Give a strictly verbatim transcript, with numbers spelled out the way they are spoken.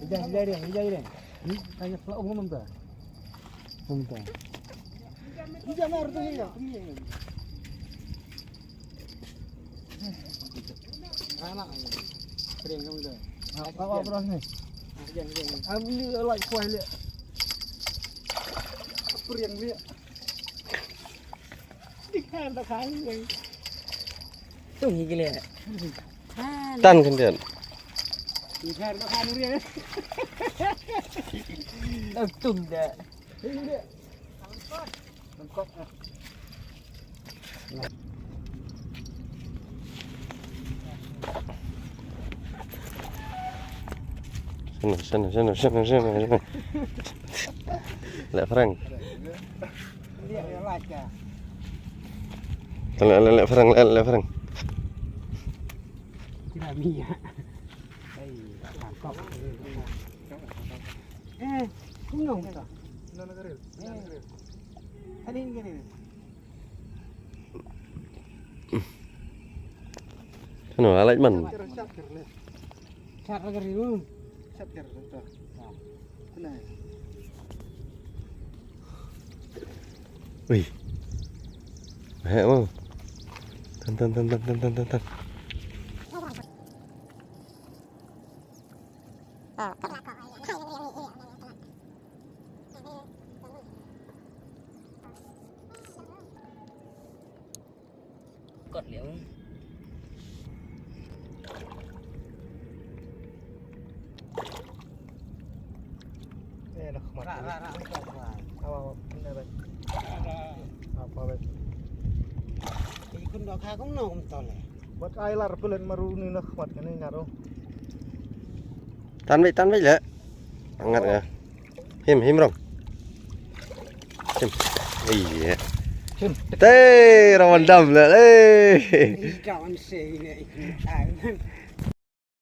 Ijai, ijai, ijai, ijai. Hmm? Tanya pula umum tu. Umum tu. Ijai mar tu ijai. Anak. Kering kamu tu. Apa apa ni? Ijai, ijai. Ambil like kuah le. Kering le. Tung hi gile. Tan khyndiat. Tung da. Sana, sana, sana, sana, sana, sana. Leh phrang. Leh, leh, leh phrang, leh, leh phrang. Kira minyak. Hei, tangkap. Eh, kumno kita? Eh. Tadi ni kali. Ano, alait man. Sat ka ri. Sat ka ri tu. Ui. Heh mo. Tan tan tan tan tan tan tan. Kot liu. Eh, dah khmat. Ra, ra, ra, ra, ra. Awa, awa, kena, bai. Apa, bai? Ikun dok ha kum no kum tole. Wat ai lar pelet maru ni na khmat kene ngaro. Tan bai, tan bai le. Angat ya. Him, him rong. Him. Iya. Him. Te, rawan dam le. Eh. Ikaw ang say na ikun.